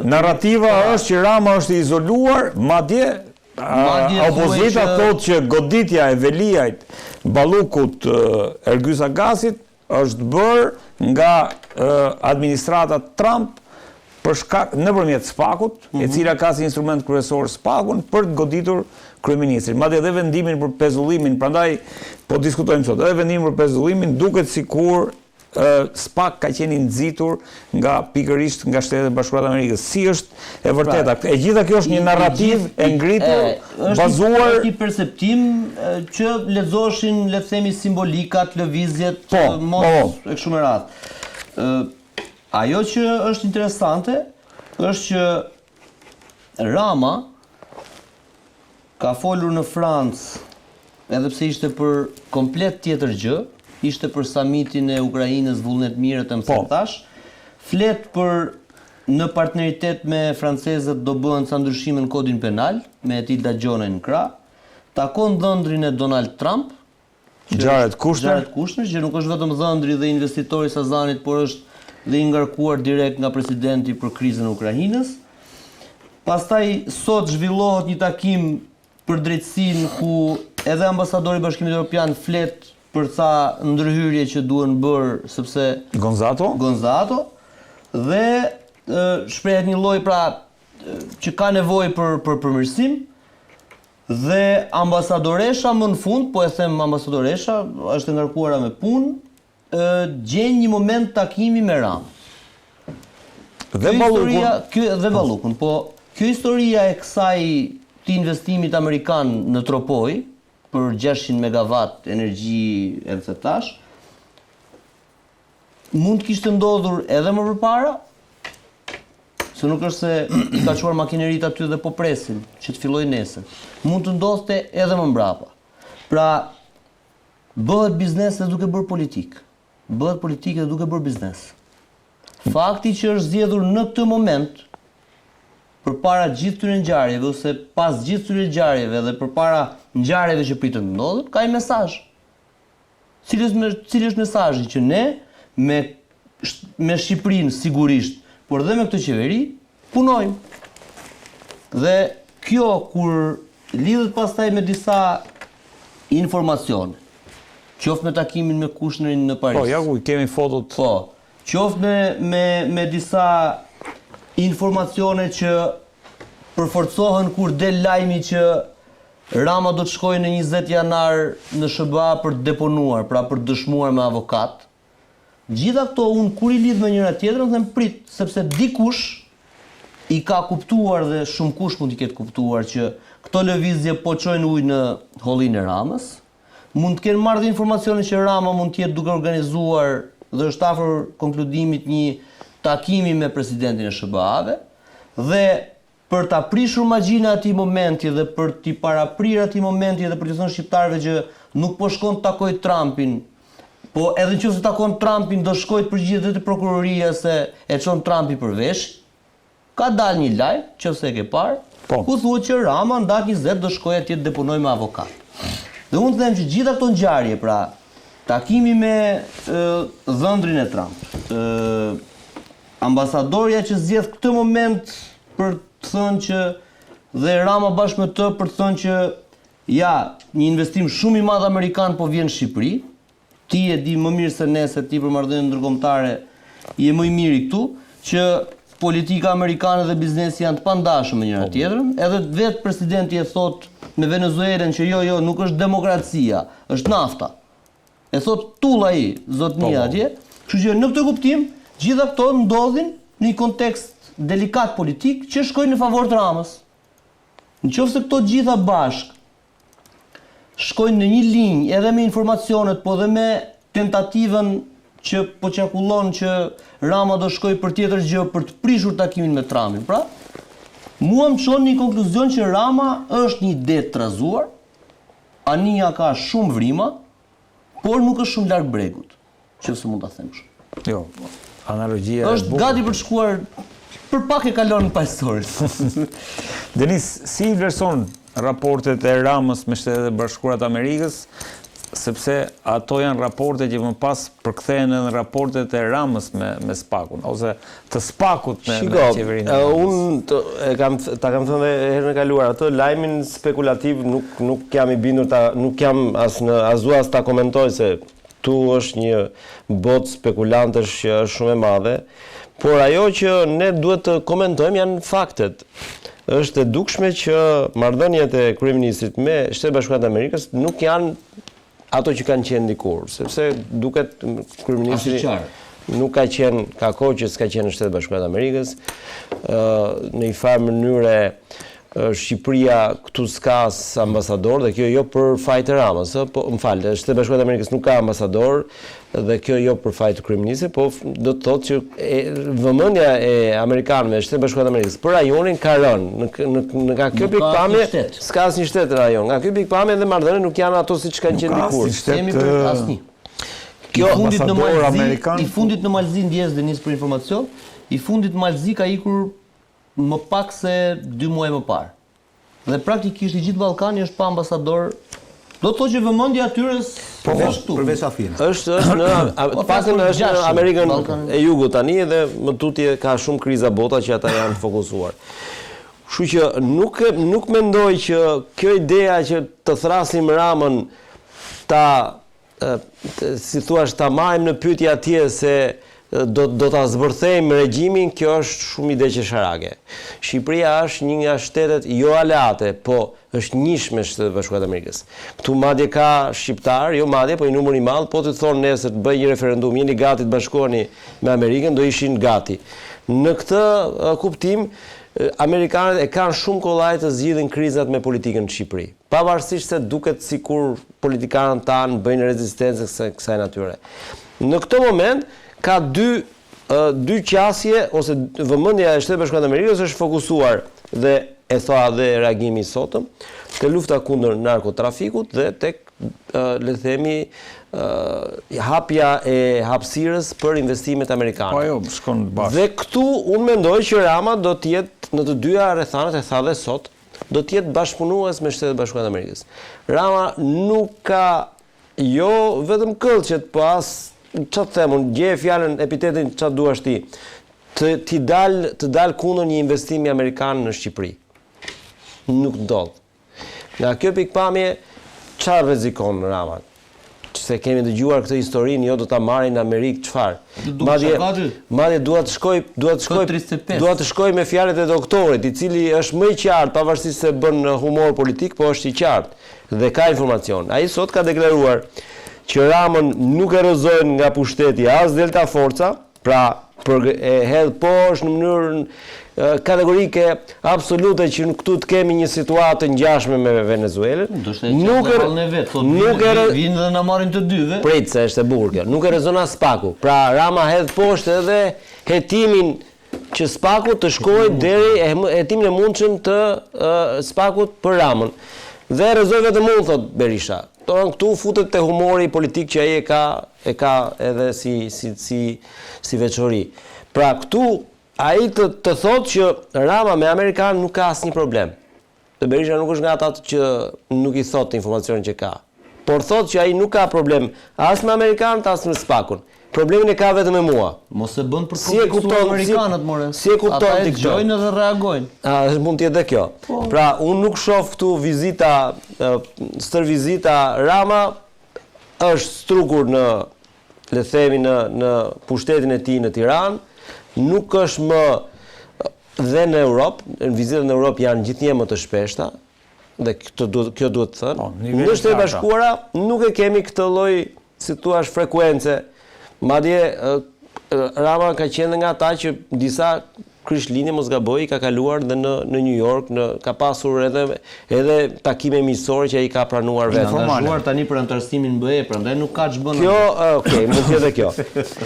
Narrativa është që Rama është i izoluar, madje opozita thotë që goditja e Veliajt, Ballukut, Ergys Agasit është bërë nga administrata Trump për shkak nëpërmjet SPAK-ut, mm -hmm. e mhm. cila ka si instrument kryesor SPAK-un për të goditur kryeministrin. Madje edhe vendimin për pezullimin, prandaj po diskutojmë sot, edhe vendimin për pezullimin duket sikur SPAK ka qenë i nxitur nga pikërisht nga Shtetet e Bashkuara të Amerikës. Si është e vërteta? Pra, e gjitha kjo është një narrativë e ngritur, bazuar është një perceptim që lexoheshin, le të themi, simbolikat, lëvizjet, po, mos po, po. e kështu me radhë. Ë ajo që është interesante është që Rama Ka folur në Francë, edhe pse ishte për komplet tjetër gjë, ishte për samitin e Ukrainës vullnetmirët e më po. thash, flet për në partneritet me francezët do bëhen ca ndryshime në kodin penal, me Etilda Gjonajn në krah, takon dhëndrin e Donald Trump, Jared Kushner. Jared Kushner, që nuk është vetëm dhëndri dhe investitori i Sazanit, por është dhe i ngarkuar direkt nga presidenti për krizën e Ukrainës. Pastaj sot zhvillohet një takim për drejtësinë ku edhe ambasadori i Bashkimit Evropian flet për ca ndërhyrje që duhen bërë sepse Gonzato Gonzato dhe shprehet një lloj pra që ka nevojë për për përmirësim. Dhe ambasadoresha më në fund, po e them ambasadoresha, është e ngarkuara me punë, gjen një moment takimi me Ramën. Dhe Ballukun. Kjo dhe Ballukun, po kjo historia e kësaj të investimit amerikan në Tropojë për 600 megawatt energji e të thash, Mund të kishte ndodhur edhe më përpara, se nuk është se i ka çuar makineritë aty dhe po presin që të fillojë nesër. Mund të ndodhte edhe më mbrapa. Pra, bëhet biznes dhe duke bërë politikë. Bëhet politikë dhe duke bërë biznes. Fakti që është zgjedhur në këtë moment, përpara gjithë këtyre ngjarjeve ose pas gjithë këtyre ngjarjeve dhe përpara ngjarjeve që pritën të ndodhin, ka një mesazh. Cili është cili është mesazhi që ne me me Shqipërinë sigurisht, por dhe me këtë qeveri punojmë. Dhe kjo kur lidhet pastaj me disa informacione, qoftë me takimin me Kushnerin në Paris. Po, ja ku kemi fotot. Po, qoftë me me me disa informacione që përforcohen kur del lajmi që Rama do të shkojë në 20 janar në SHBA për të deponuar, pra për të dëshmuar me avokat. Gjitha këto unë kur i lidh me njëra tjetrën them prit, sepse dikush i ka kuptuar dhe shumëkush mund t'i ketë kuptuar që këto lëvizje po çojnë ujë në hollinë e Ramës. Mund të kenë marrë dhe informacione që Rama mund të jetë duke organizuar dhe është afër konkludimit një takimi me presidentin e SHBA-ve dhe Për ta prishur magjinë e atij momenti dhe për t'i paraprirë atij momenti dhe për t'i thënë shqiptarëve që nuk po shkon të takojë Trumpin, po edhe në qoftë se takon Trumpin do shkojë të përgjigjet dhe te prokuroria se e çon Trumpi për veshi, ka dalë një lajm, qoftë se e ke parë, po. ku thuhet që Rama në datë 20 do shkojë atje të deponojë me avokat. Dhe unë them që gjitha këto ngjarje, pra, takimi me dhëndrin e Trump, ë Ambasadorja që zgjedh këtë moment për të thënë që dhe Rama bashkë me të për të thënë që ja, një investim shumë i madh amerikan po vjen në Shqipëri, ti e di më mirë se ne se ti për marrëdhëniet ndërkombëtare je më i miri këtu, që politika amerikane dhe biznesi janë të pandashëm me njëra po. tjetrën, edhe vetë presidenti e thotë me Venezuelën që jo, jo, nuk është demokracia, është nafta. E thotë tull ai, zotnia po, po. atje. Kështu që në këtë kuptim, gjitha këto ndodhin në një kontekst delikat politik që shkojnë në favor të Ramës. Në qoftë se këto gjitha bashkë shkojnë në një linjë edhe me informacionet, po dhe me tentativën që po qarkullon që Rama do shkojë për tjetër gjë për të prishur takimin me Trumpin. Pra, mua më çon në një konkluzion që Rama është një det trazuar, Anija ka shumë vrima, por nuk është shumë larg bregut, qoftë se mund ta them kështu. Jo, analogjia është bukur. Gati për të shkuar për pak e kalon Paqësorin. Denis, si i vlerëson raportet e Ramës me Shtetet e Bashkuara të Amerikës? sepse ato janë raporte që më pas përkthehen edhe në raportet e Ramës me me SPAK-un ose të SPAK-ut me me qeverinë. Shiko, unë të, e kam ta kam thënë dhe herën e kaluar atë lajmin spekulativ nuk nuk jam i bindur ta nuk jam as në as dua as ta komentoj se këtu është një botë spekulantësh që është shumë e madhe, por ajo që ne duhet të komentojmë janë faktet. Është e dukshme që marrëdhëniet e kryeministrit me Shtetet e Bashkuara të Amerikës nuk janë ato që kanë qenë dikur, sepse duket kryeministri nuk ka qenë, ka kohë që s'ka qenë në Shtetet e Bashkuara të Amerikës, ë në një farë mënyre Shqipëria këtu s'ka as ambasador dhe kjo jo për faj të Ramës, ë, po më fal, Shtetet e Bashkuara të Amerikës nuk ka ambasador dhe kjo jo për faj të kryeministrit, po do të thotë që e, vëmendja e amerikanëve, Shtetet e Bashkuara të Amerikës për rajonin ka rënë. Në në në nga kjo pikëpamje s'ka asnjë shtet në rajon. Nga kjo pikëpamje dhe marrëdhëniet nuk janë ato siç kanë qenë dikur. Kemi për asnjë. Kjo i fundit në Mal Zi, i fundit në Mal Zi ndjesë Denis për informacion, i fundit në Mal Zi ka ikur më pak se dy muaj më parë. Dhe praktikisht i gjithë Ballkani është pa ambasador. Do të thotë që vëmendja e tyre po, është këtu. Përveç Athinës. Është është në po, të paktën është në Amerikën e Jugut tani dhe më tutje ka shumë kriza bota që ata janë fokusuar. Kështu që nuk nuk mendoj që kjo ideja që të thrasim Ramën ta si thua ta marrim në pyetje atje se do do ta zbërthejmë regjimin, kjo është shumë ide qesharake. Shqipëria është një nga shtetet jo aleate, po është njësh me Shtetet e Bashkuara të Amerikës. Këtu madje ka shqiptarë, jo madje, po një numër i madh, po të thonë nesër të bëjë një referendum, jeni gati të bashkoheni me Amerikën, do ishin gati. Në këtë kuptim, amerikanët e kanë shumë kollaj të zgjidhin krizat me politikën në Shqipëri. Pavarësisht se duket sikur politikanët tanë bëjnë rezistencë kësaj kësaj natyre. Në këtë moment ka dy dy qasje ose vëmendja e Shteteve të Bashkuara të Amerikës është fokusuar dhe e tha dhe reagimi i sotëm te lufta kundër narkotrafikut dhe tek le të themi hapja e hapësirës për investimet amerikane. Po ajo shkon bashkë. Dhe këtu unë mendoj që Rama do të jetë në të dyja rrethanat e tha dhe sot, do të jetë bashkëpunues me Shtetet e Bashkuara të Amerikës. Rama nuk ka jo vetëm këllqet, po as ça të them unë, gjeje fjalën, epitetin ça duash ti, të t'i dal të dal kundër një investimi amerikan në Shqipëri. Nuk ndodh. Nga kjo pikëpamje, ça rrezikon Rama? Se kemi dëgjuar këtë historinë, jo do ta marrin në Amerikë, çfarë? Madje, madje dua të shkoj, dua të shkoj, dua të shkoj me fjalët e doktorit, i cili është më i qartë, pavarësisht se bën humor politik, po është i qartë dhe ka informacion. Ai sot ka deklaruar që Ramën nuk e rrëzojnë nga pushteti as Delta Forca, Pra, për e hedh poshtë në mënyrë kategorike absolute që këtu të kemi një situatë të ngjashme me Venezuelën. Nuk e hallin e vet, thotë nuk e vijnë dhe na marrin të dyve. Prit se është e bukur kjo. Nuk e rrëzon as SPAK-u. Pra Rama hedh poshtë edhe hetimin që SPAK-u të shkojë deri hetimin e mundshëm të SPAK-ut për Ramën. Dhe e rrëzoj vetëm unë, thotë Berisha. Domethënë këtu futet te humori politik që ai e ka e ka edhe si si si si veçori. Pra këtu ai të të thotë që Rama me amerikanët nuk ka asnjë problem. Dhe Berisha nuk është nga ata që nuk i thotë informacionin që ka. Por thotë që ai nuk ka problem as me amerikanët as me SPAK-un. Problemin e ka vetëm me mua. Mos e bën për të si e kupton amerikanët more. Si e kupton ti këtë? Ata e dëgjojnë dhe reagojnë. A mund të jetë dhe kjo. Po. Pra unë nuk shoh këtu vizita stërvizita Rama është strukur në le të themi në në pushtetin e tij në Tiranë, nuk është më dhe në Europë, vizitat në Europë janë gjithnjë më të shpeshta, dhe këtë duhet kjo duhet thënë. Po, në Shtetet e Bashkuara nuk e kemi këtë lloj, si thua, frekuence. Madje Rama ka qenë nga ata që disa Krishtlindje mos gaboj i ka kaluar dhe në në New York, në ka pasur edhe edhe takime miqësore që ai ka pranuar vetë. Është angazhuar tani për anëtarësimin në BE, prandaj nuk ka ç'bën. Kjo, okay, mund të jetë kjo.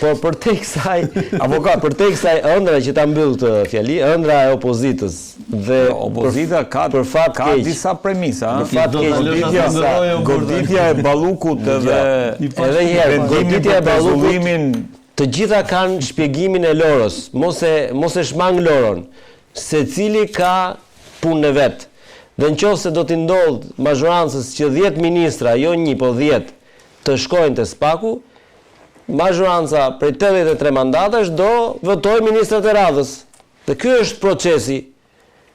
Por përtej kësaj, avokat, përtej kësaj ëndra që ta mbyll këtë fjali, ëndra e opozitës Dhe jo, opozita ka për fat ka keq, disa premisa, për fat keq goditja, goditja e Ballukut edhe edhe një herë goditja e Ballukut të gjitha kanë shpjegimin e Loros, mos e mos e shmang Loron. Secili ka punën e vet. Dhe në qoftë se do t'i ndodhë mazhorancës që 10 ministra, jo një, po 10, të shkojnë te SPAK-u, mazhoranca prej 83 mandatesh do votojë ministrat e radhës. Dhe ky është procesi.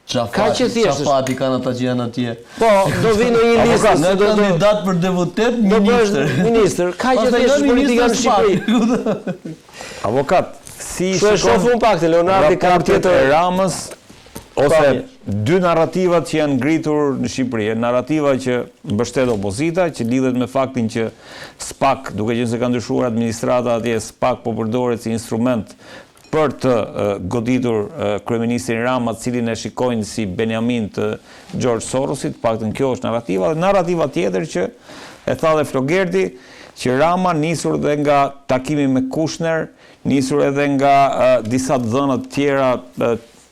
Ça fati, ça fati kanë ata që janë atje. Po, do vinë në një listë, se do kandidat për deputet, ministër. Do ministër, kaq e thjeshtë është politika në Shqipëri. Avokat, si shikon shoh unë pak te Leonardi ka tjetër e Ramës ose dy narrativat që janë ngritur në Shqipëri, narrativa që mbështet opozita, që lidhet me faktin që SPAK, duke qenë se ka ndryshuar administrata atje, SPAK po përdoret si instrument për të goditur kryeministrin Rama, të cilin e shikojnë si Benjamin të George Sorosit, të paktën kjo është narrativa, dhe narrativa tjetër që e tha dhe Flogerti, që Rama nisur dhe nga takimi me Kushner, nisur edhe nga disa të dhëna të tjera,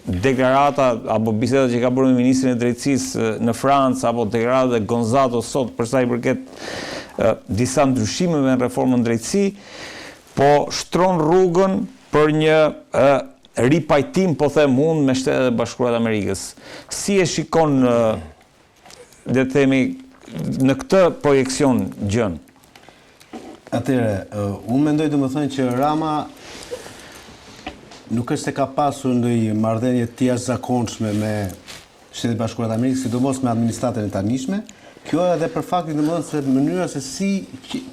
deklarata apo biseda që ka bërë me ministrin e Drejtësisë në Francë apo deklaratat e Gonzatos sot për sa i përket disa ndryshimeve në reformën në drejtësi, Po shtron rrugën për një ripajtim, po them unë, me Shtetet e Bashkuara të Amerikës. Si e shikon, le të themi, në këtë projeksion gjënë? Atëherë, unë mendoj domethënë që Rama nuk është se ka pasur ndonjë marrëdhënie të jashtëzakonshme me Shtetet e Bashkuara të Amerikës, sidomos me administratën e tanishme, kjo edhe për faktin domethënë se mënyra se si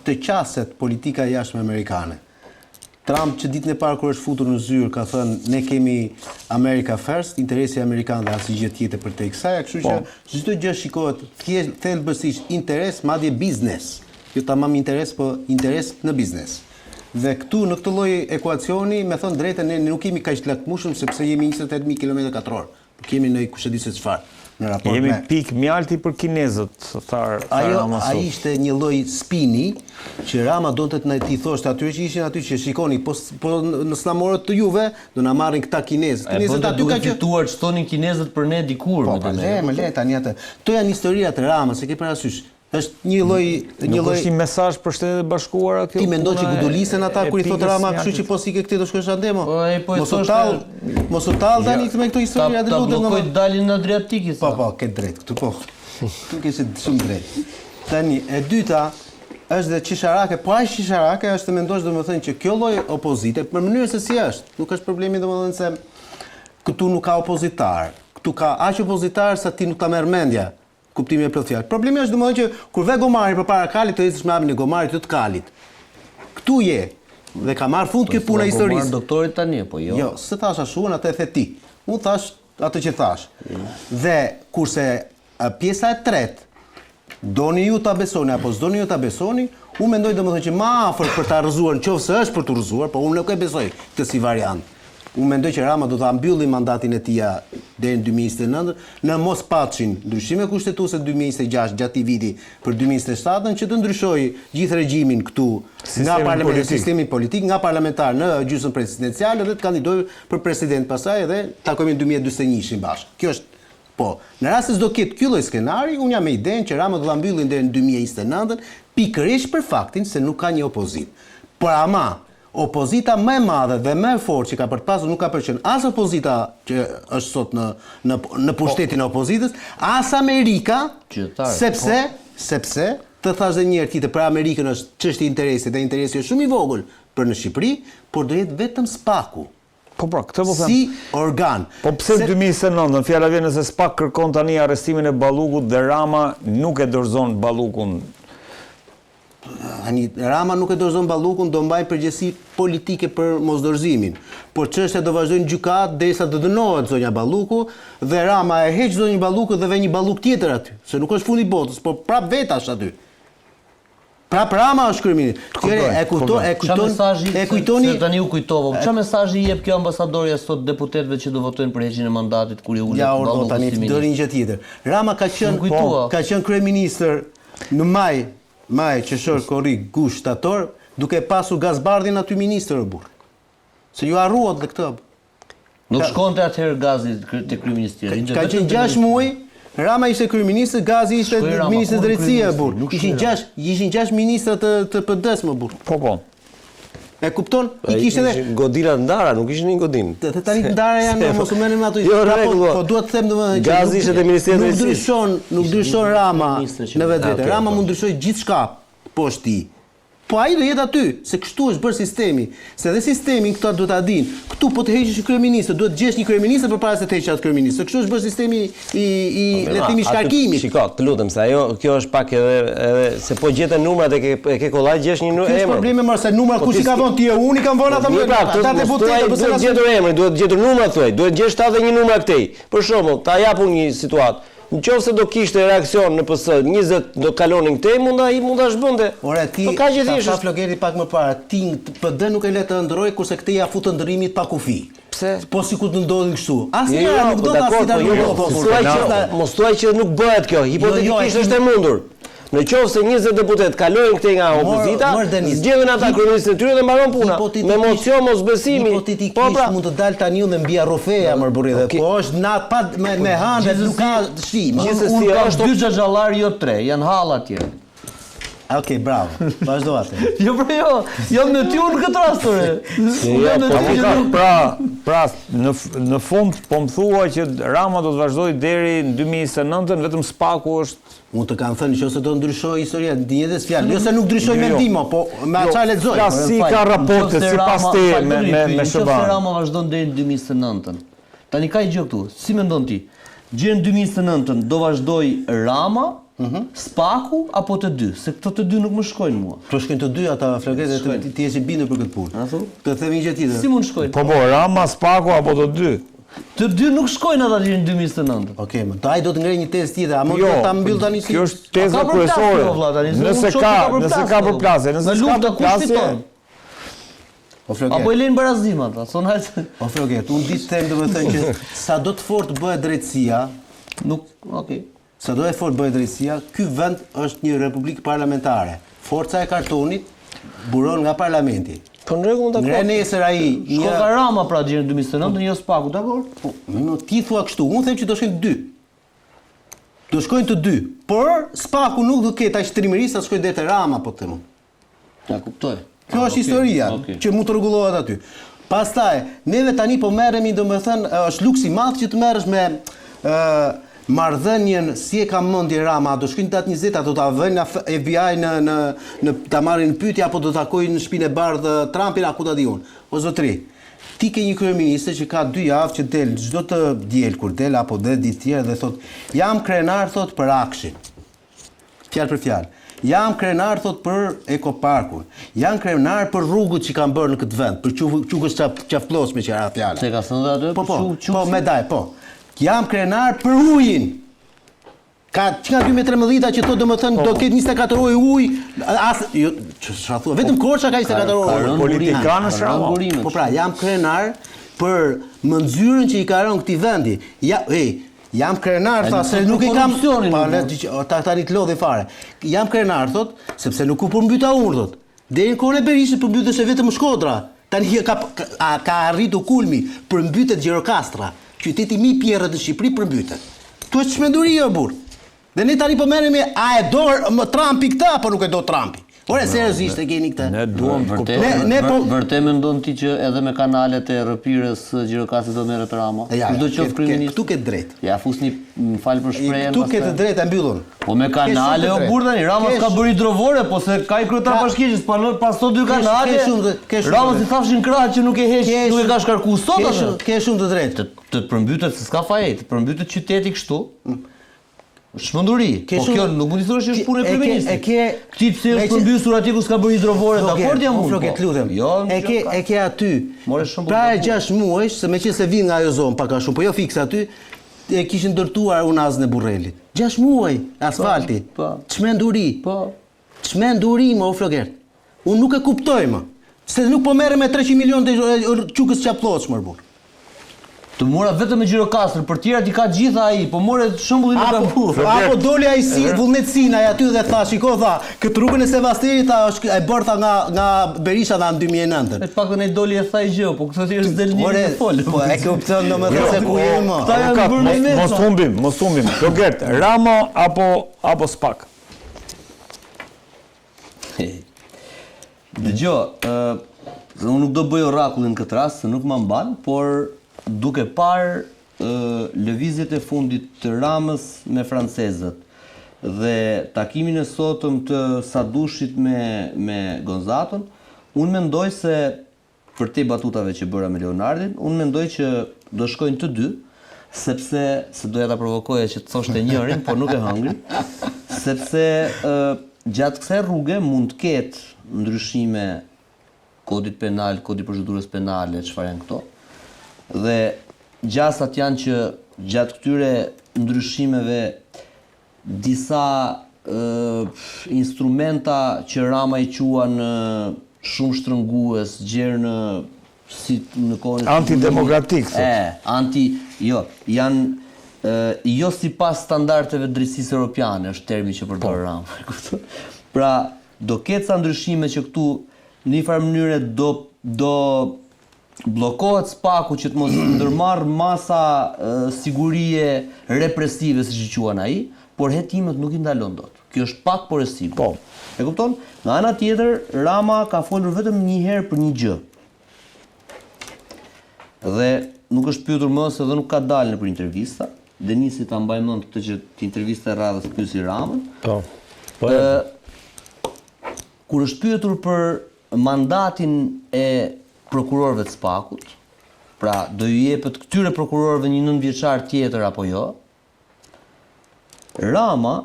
të qaset politika e jashtme amerikane. Trump që ditën e parë kur është futur në zyrë ka thënë ne kemi America First, interesi amerikan dhe asnjë gjë tjetër përtej kësaj, kështu që po. çdo gjë shikohet thjesht thelbësisht interes, madje biznes. Jo tamam interes, po interes në biznes. Dhe këtu në këtë lloj ekuacioni, me thënë drejtën, ne nuk jemi kaq të lakmueshëm sepse jemi 28000 kilometra katror. Nuk jemi në kush e di se çfarë në raport Jemi me pikë mjalti për kinezët, tha tha Ajo, Rama sot. ai ishte një lloj spini që Rama donte të na t'i thoshte atyre që ishin aty që shikoni, po po nëse na morët të juve, do na marrin këta kinezët. E Kinezët bënte aty duke ka që fituar ç'thonin kinezët për ne dikur, Po, me pa, le, më le tani atë. Këto janë historia të Ramës, e ke parasysh. Është një lloj një lloj Nuk është një mesazh për Shtetet e Bashkuara kjo? Ti mendon që gudulisen ata kur i thotë Rama, kështu që po s'ike këtë do shkosh andej mo. Po ai po e thoshte. Mos u tall, mos u tall tani me këto histori atë lutem. Ta bllokoj daljen në Adriatik i tha. Po po, ke drejt këtu po. Këtu ke shumë drejt. Tani e dyta është dhe qesharake, po aq qesharake është të mendosh domethënë që kjo lloj opozite për mënyrën se si është, nuk është problemi domethënë se këtu nuk ka opozitar. Këtu ka aq opozitar sa ti nuk ta merr mendja. Kuptimin e plotë fjalës. Problemi është domethënë që kur ve gomari përpara kalit, të ecësh me hapin e gomarit, jo të kalit. Këtu je. Dhe ka marrë fund kjo puna e historisë. Gomar doktorit tani apo jo? Jo, s'e thashë ashtu, unë atë e the ti. Unë thashë atë që thashë. Dhe kurse pjesa e tretë, doni ju ta besoni apo s'doni ju ta besoni, unë mendoj domethënë që më afër për ta rrëzuar, në qoftë se është për t'u rrëzuar, po unë nuk e besoj këtë si variant. Unë mendoj që Rama do ta mbylli mandatin e tij deri në 2029, në mos paçin ndryshime kushtetuese 2026 gjatë këtij viti për 2027-ën që të ndryshojë gjithë regjimin këtu nga parlament, sistemin politik nga parlamentar në gjysmë presidenciale dhe të kandidojë për president pastaj edhe takohemi në 2041-shin bashkë. Kjo është Po, në rast se s'do ketë ky lloj skenari, unë jam me idenë që Rama do ta mbyllin deri në 2029-ën, pikërisht për faktin se nuk ka një opozitë. Por ama, Opozita më e madhe dhe më e fortë që ka për të pasur nuk ka për qenë as opozita që është sot në në në pushtetin e opozitës, as Amerika, sepse sepse të thashë dhe një herë tjetër për Amerikën është çështje interesi dhe interesi është shumë i vogël për në Shqipëri, por do jetë vetëm SPAK-u. Po pra, këtë po them. Si organ. Po pse në 2029-ën, fjala vjen nëse SPAK kërkon tani arrestimin e Ballukut dhe Rama nuk e dorëzon Ballukun Tani Rama nuk e dorëzon Ballukun, do mbajë përgjegjësi politike për mosdorëzimin. Por çështja do vazhdojë në gjykatë derisa të dënohet zonja Balluku dhe Rama e heq zonjën Balluku dhe vë një Balluk tjetër aty, se nuk është fundi i botës, por prap vetë është aty. Prap Rama është kryeministër. E kupton, e kujton, e kujtoni. Se tani u kujtova. Po çfarë mesazhi i jep kjo ambasadorja sot deputetëve që do votojnë për heqjen e mandatit kur i ulet Ja, urdhëro tani do një gjë tjetër. Rama ka qenë ka qenë kryeministër Në maj, maj, qershor, korrik, gusht, shtator, duke pasur Gaz Bardhin aty ministër o burrë. Se ju harruat dhe këtë. Nuk shkonte atëherë Gazi te kryeministria. Ka qenë 6 muaj, Rama ishte kryeministër, Gazi ishte ministër drejtësie o burrë. Ishin 6, ishin 6 ministra të të PD-së mo burrë. Po po. E kupton? I kishte edhe godina të ndara, nuk ishin në një godinë. Të tani të ndara janë, mos u merrni me ato. Jo, po, po, po dua të them domethënë që Gazi ishte te Ministria e Drejtësisë. Nuk ndryshon, nuk ndryshon Rama në vetvete. Rama po. mund ndryshojë gjithçka poshtë tij. Po ai do jetë aty, se kështu është bërë sistemi. Se dhe sistemin këta duhet ta dinë. Këtu po të heqësh një kryeministër, duhet të gjesh një kryeministër përpara se të heqësh atë kryeministër. Kështu është bërë sistemi i i po, le të themi shkarkimit. Shiko, të lutem se ajo kjo është pak edhe edhe se po gjete numrat e ke e ke kollaj gjesh një emër. Ky është problemi më se numrat po kush i ka vënë ti e unë i kam vënë ata po, më. Pra, ata deputetë po se gjetur emrin, duhet gjetur numrat thuaj, duhet gjesh 71 numra këtej. Për shembull, ta jap unë një situatë. Në qoftë se do kishte reaksion në PS, 20 do kalonin këtej, mund ai mund ta zhbënte. Ore ti, po kaq e thjeshtë ta tha Flogerti pak më parë, ti PD nuk e le të ëndërrojë kurse këtej ia fut ëndërrimit pa kufi. Pse? Po sikur të ndodhi kështu. Asnjëherë jo, jo, nuk do ta si ta po, jo, po, po, që, mos thuaj që nuk bëhet kjo, hipotetikisht është e mundur. Në qoftë se 20 deputetë kalojnë këtej nga opozita, zgjedhin ata kryeministrin e tyre dhe mbaron puna. Me mocion mosbesimi. Hipotetikisht po, pra. mund të dalë tani unë dhe mbija rrufeja mor burri dhe po është natë pa me me hënë dhe nuk ka shi. Gjithsesi unë kam dy xhaxhallar jo tre, janë halla atje. Okej, bravo. Vazhdo atë. Jo, pra jo, jam me ty unë në këtë rast ore. Jo, po ka pra, pra në në fund po më thua që Rama do të vazhdojë deri në 2029-ën, vetëm SPAK-u është Unë të kam thënë nëse do ndryshojë historia, njëjtës fjalë. Jo se nuk ndryshoj jo, jo. mendim, po me atë çfarë lexoj. Ja si ka raporte sipas teje me me me SHBA. Nëse Rama vazhdon deri në 2029-ën. Tani ka një gjë këtu, si mendon ti? Deri në 2029-ën do vazhdojë Rama, mm -hmm. Spaku apo të dy? Se këto të dy nuk më shkojnë mua. Po shkojnë të dy ata Flogert, ti ti je i bindur për këtë punë. A thu? Të them një gjë tjetër. Si mund shkojnë? Po po, Rama, Spaku apo të dy? Të dy nuk shkojnë ata deri në 2029. Okej, më ai do të ngrejë një tezë tjetër, a mund jo, ta mbyll tani si? Kjo është teza kryesore. Nëse ka, nëse ka përplasje, nëse s'ka përplasje. O Flogert. Apo i lënë barazim ata, thonë hajde. O Flogert, unë di të them domethënë që sado të fortë bëhet drejtësia, nuk, okay. Sado e fortë bëhet drejtësia, ky vend është një republikë parlamentare. Forca e kartonit buron nga parlamenti. Po në rregull dakord. Ngre nesër ai një Shkon ka Rama pra deri në 2029, jo Spaku, dakord? Po, më ti thua kështu, unë them që do shkojnë dy. Do shkojnë të dy, por Spaku nuk do ketë aq trimëri sa shkojë deri te Rama, po të them unë. Ja kuptoj. Kjo ah, është historia okay. që mund të rregullohet aty. Pastaj, neve tani po merremi, domethënë, është luks i madh që të merresh me ë marrëdhënien si e ka mendjen Rama, a do shkojnë datë 20, a do ta vënë në FBI në në në ta marrin në pyetje apo do takojnë në Shtëpinë e Bardhë Trumpin, a ku ta di unë. O zotri, ti ke një kryeministër që ka dy javë që del çdo të diel kur del apo dhe ditë tjera dhe thotë, jam krenar thotë për AKSHI-n. Fjalë për fjalë. Jam krenar thotë për Eco Parkun. Jam krenar për rrugët që kam bërë në këtë vend, për Qukës Qafë Plloçë meqë ra fjala. Se ka thënë dhe atë? Po, po, po, me daj, po. Jam krenar për ujin. Ka që nga 2013-a që thotë domethënë po. do ketë 24 orë ujë, as jo, çfarë thua? Vetëm Korça ka 24 orë ujë. Politikan është Rama. Po pra, jam krenar për mënyrën që i ka rënë këtij vendi. Ja, ej, Jam krenar, tha, se nuk i kam... Pa, le, ta tani të lodhi fare. Jam krenar, thot, sepse nuk u përmbyta unë, thot. Deri në kohën e Berishës përmbyteshe vetëm Shkodra. Tani ka, ka, ka arritur kulmi, përmbytet Gjirokastra. Qyteti më i pjerrët në Shqipëri përmbytet. Kjo është çmenduri o burrë. Dhe ne tani po merremi a e do Trumpi këtë apo nuk e do Trumpi. Ore seriozisht e keni këtë. Ne duam të kuptojmë. Ne ne po vërtet mendon ti që edhe me kanalet e rrëpirës së Gjirokastrës do merret Rama? Ja, Kushdo qoftë kryeministër. Këtu ke të drejtë. Ja fusni, më fal për shprehjen. Këtu ke të drejtë, e mbyllun. Po me kanale o burrë tani, Rama s'ka bërë hidrovore, po se ka i kryetar bashkie që s'panon pas dy kanale. Rama s'i thafshin krahët që nuk e heq, nuk e ka shkarku sot atë. Ke shumë të drejtë. Të përmbytet se s'ka faj, të përmbytet qyteti kështu. Çmenduri. Po kjo nuk mund të thuash që është punë e kryeministrit. E ke këtij pse është përmbysur atje ku s'ka bërë hidrovore, dakord jam unë. Flogert, po. lutem. Jo, e ke e ke aty. More shembull. Para 6 muajsh, se meqenëse vij nga ajo zonë pak a shumë, po jo fiks aty, e kishin ndërtuar unazën e Burrelit. 6 muaj asfalti. Po. Çmenduri. Po. Çmenduri mo Flogert. Unë nuk e kuptoj më. Se nuk po merrem me 300 milionë të Qukës Qafë Plloçë mor burrë. Të mora vetëm me Gjirokastrën, për tjerat i ka gjitha ai, po more shembullin e gabuar. Apo doli ai si Vullnet Sinaj aty dhe tha, shiko tha, këtë rrugën e Sevasterit tha është e bërë tha nga nga Berisha tha në 2009. E paktën ai doli e tha i gjë, po këtë thjesht s'del njeri të fol. Po e kupton domethënë se ku jemi më. Këta janë bërë me Mos humbim, mos humbim. Flogert, Rama apo apo Spak? Dëgjo, ë unë nuk do bëj orakullin në këtë rast, se nuk ma mban, por duke parë ë lëvizjet e fundit të Ramës me francezët. Dhe takimin e sotëm të Sadushit me me Gonzaton, unë mendoj se përtej batutave që bëra me Leonardin, unë mendoj që do shkojnë të dy, sepse se doja ta provokoja që të thoshte njërin, por nuk e hëngri, sepse ë gjatë kësaj rruge mund të ketë ndryshime kodit penal, kodi procedurës penale, çfarë janë këto. Dhe gjasat janë që gjatë këtyre ndryshimeve disa instrumenta që Rama i quan shumë shtrëngues, gjer në si në kohën e antidemokratik thotë. E, anti, jo, janë e, jo sipas standardeve të drejtësisë europiane, është termi që përdor po. Rama, e kupton? Pra, do ketë ca ndryshime që këtu në një farë mënyre do do bllokohet SPAK-u që të mos ndërmarrë masa sigurie represive siç i quan ai, por hetimet nuk i ndalon dot. Kjo është pak por e sigurt. Po. E kupton? Nga ana tjetër, Rama ka folur vetëm një herë për një gjë. Dhe nuk është pyetur më se dhe nuk ka dalë nëpër intervista. Denisi ta mbaj mend këtë që te intervista e radhës pyesi Ramën. Po. Po. Ë kur është pyetur për mandatin e prokurorëve të SPAK-ut, pra do ju jepet këtyre prokurorëve një nëntëvjeçar tjetër apo jo, Rama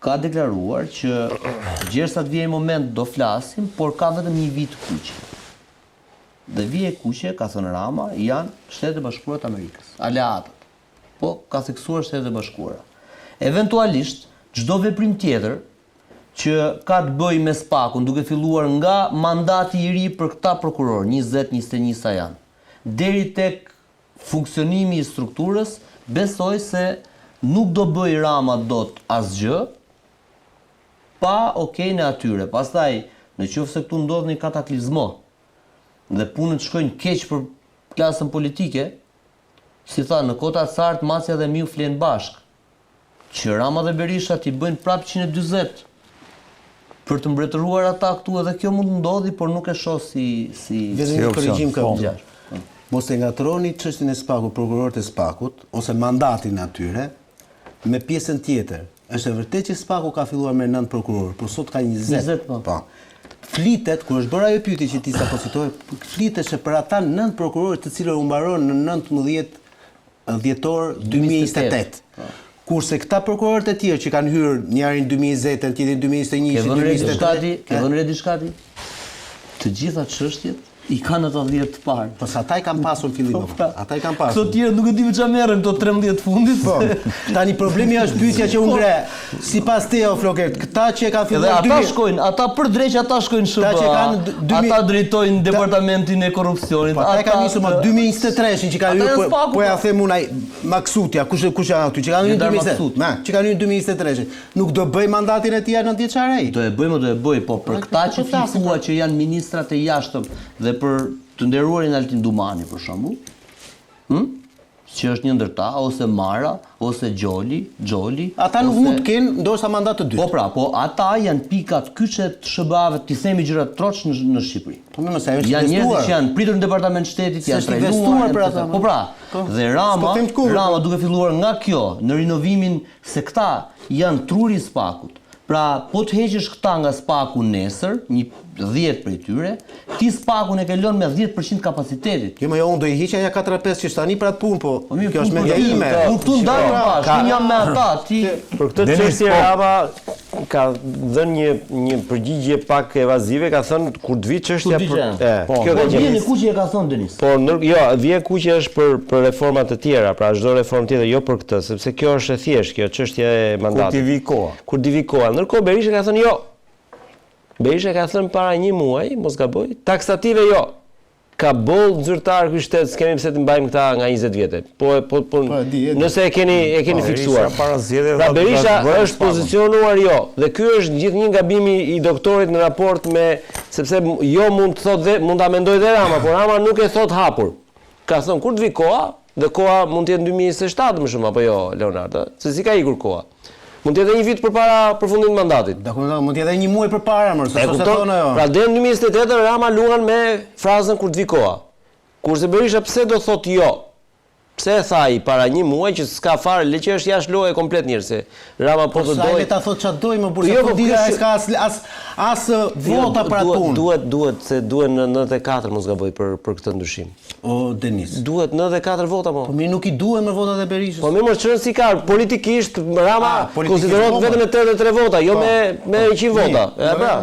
ka deklaruar që gjersa të vijë ai moment do flasim, por ka vetëm një vijë të kuqe. Dhe vija e kuqe, ka thënë Rama, janë Shtetet e Bashkuara të Amerikës, aleatët. Po, ka theksuar Shtetet e Bashkuara. Eventualisht, çdo veprim tjetër që ka të bëjë me SPAK-un, duke filluar nga mandati i ri për këta prokurorë, 20, 21 sa janë, deri tek funksionimi i strukturës, besoj se nuk do bëjë Rama dot asgjë pa okejn e atyre. Pastaj, në qoftë se këtu ndodh një kataklizmo dhe punët shkojnë keq për klasën politike, si tha, në kohë të acarit macja dhe miu flenë bashkë. Që Rama dhe Berisha t'i bëjnë prapë 140 për të mbretëruar ata këtu edhe kjo mund të ndodhi, por nuk e shoh si si Vetëm një korrigjim kam. Po. Mos e ngatërroni çështjen e SPAK-ut, prokurorët e SPAK-ut ose mandatin e atyre me pjesën tjetër. Është e vërtetë që SPAK-u ka filluar me 9 prokurorë, por sot ka 20. 20 po. Po. Flitet kur është bërë ajo pyetje që ti sapo citove, flitet se për ata 9 prokurorë të cilët u mbaron në 19 dhjetor 2028. Po. Kurse këta prokurorët e tjerë që kanë hyrë njëri në 2020, tjetri në 2021, 2023, ke vënë re diçka ti? Të gjitha çështjet i kanë ata 10 të parë. Po se ata i kanë pasur në fillim. Po, pra. Ata i kanë pasur. Këto të tjerë nuk e di me çfarë merren këto 13 të fundit. Po. Tani problemi është pyetja që unë ngre. Sipas teje o Flokert, këta që e kanë filluar Dhe ata shkojnë, ata për dreq ata shkojnë në SHBA. Këta që kanë ata drejtojnë departamentin e korrupsionit. Po ata e kanë nisur më 2023-shin që kanë hyrë po, po ja them unë ai Maksutja, kush kush janë aty që kanë hyrë në 2023. Na, që kanë hyrë në 2023-shin. Nuk do bëj mandatin e tij 9 vjeçar ai. Do e bëj, më do e bëj, po për këta që ti thua që janë ministrat e jashtëm dhe për të nderuarin Altin Dumani për shembull, hm? Që është një ndër ta, ose Mara, ose Gjoli, Xholi, Ata nuk mund të kenë ndoshta mandat të dytë. Po pra, po ata janë pikat kyçe të SHBA-ve, t'i themi gjërat troç në në Shqipëri. Po më se ajo është Janë njerëz që janë pritur në Departament Shtetit, janë trajnuar për ata. Po pra, po. dhe Rama, Rama duke filluar nga kjo, në rinovimin se këta janë truri i SPAK-ut. Pra, po të heqësh këta nga SPAK-u nesër, një 10 prej tyre, ti SPAK-un e ke lënë me 10% kapacitetit. Jo, më jo, unë do i hiqja nja 4-5 që tani për atë punë, po, po mirë, kjo është mendja ime. Unë këtu ndaj bashkë, unë jam me ata, ti Për këtë çështje po. Rama ka dhënë një një përgjigje pak evazive, ka thënë kur të vi çështja për e, po, kjo ka qenë. Vijën e kuqe e ka thënë Denis. Po, ndër, jo, vija e kuqe është për për reforma të tjera, pra çdo reformë tjetër, jo për këtë, sepse kjo është e thjeshtë, kjo çështja e mandatit. Kur t'i vi koha. Kur t'i vi koha. Ndërkohë Berisha ka thënë jo. Berisha ka thënë para një muaji, mos gaboj, taksative jo. Ka boll zyrtar ky shtet, s'kemi pse të mbajmë këta nga 20 vjetë. Po po po, po e di, e di. nëse e keni e keni po, fiksuar. Berisha para zgjedhjeve pra Berisha është pozicionuar jo dhe ky është gjithnjë gabimi i doktorit në raport me sepse jo mund të thotë dhe mund ta mendojë dhe Rama, por Rama nuk e thotë hapur. Ka thënë kur të vi koha, dhe koha mund të jetë në 2027 më shumë apo jo Leonardo, se si ka ikur koha. Mund të jetë edhe një vit përpara përfundimit të mandatit. Dakord, mund të jetë edhe një muaj përpara, më, se s'e thonë ajo. Pra deri në 2028 Rama luan me frazën kur të vi koha. Kurse Berisha pse do thotë jo? Pse e tha ai para një muaj që s'ka fare, le që është jashtë loje komplet njëherë se Rama po të dojë. Po le ta thotë ça dojë më burrë, jo, po dita ai s'ka as as as jo, vota për atë punë. Duhet duhet se duhen 94 mos gaboj për për këtë ndryshim. O Denis. Duhet 94 vota po. Po mirë nuk i duhen me votat e Berishës. Po mirë mos ç'rëndësi ka, politikisht Rama ah, konsiderohet po, vetëm me 83 vota, jo po, me me 100 po. vota. E pra.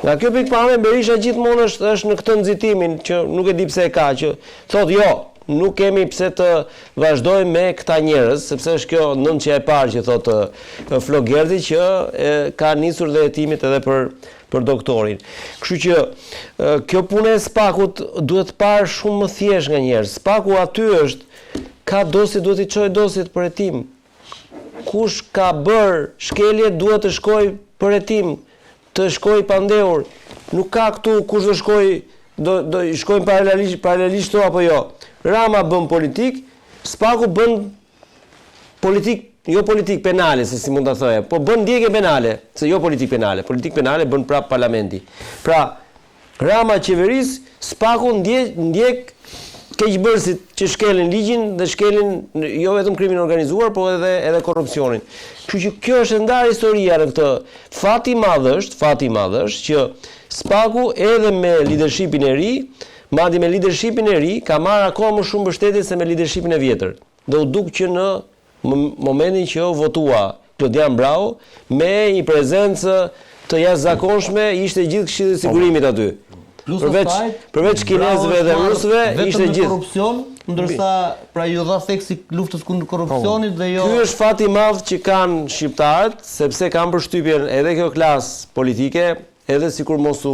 Nga kjo pikëpamje Berisha gjithmonë është është në këtë nxitimin që nuk e di pse e ka që thotë jo, Nuk kemi pse të vazhdojmë me këta njerëz, sepse është kjo nëndëshja e parë që thotë Flogerti që ka nisur dhe hetimet edhe për për doktorin. Kështu që kjo punë e SPAK-ut duhet parë shumë më thjesht nga njerëz. SPAK-u aty është, ka dosje duhet t'i çojë dosjet për hetim. Kush ka bërë shkelje duhet të shkojë për hetim, të shkojë i pandehur. Nuk ka këtu kush do shkojë, do do shkojnë paralelisht paralelisht këto apo jo. Rama bën politikë, SPAK-u bën politikë, jo politikë penale, se si mund ta thoja, po bën ndjekje penale, se jo politikë penale, politikë penale bën prapë parlamenti. Pra, Rama qeveris, SPAK-u ndjek, ndjek keqbërësit që shkelin ligjin dhe shkelin jo vetëm krimin e organizuar, po edhe edhe korrupsionin. Kështu që kjo është e ndarë historia në këtë. Fati i madh është, fati i madh është që SPAK-u edhe me leadershipin e ri, madje me leadershipin e ri ka marrë akoma më shumë mbështetje se me leadershipin e vjetër. Dhe u duk që në momentin që u votua Klodian Braho me një prezencë të jashtëzakonshme ishte gjithë Këshilli i Sigurimit aty. Plus përveç përveç kinezëve dhe rusëve ishte gjithë korrupsion, ndërsa pra iu dha theksi luftës kundër korrupsionit dhe jo Ky është fati i madh që kanë shqiptarët, sepse kam përshtypjen edhe kjo klasë politike Edhe sikur mos u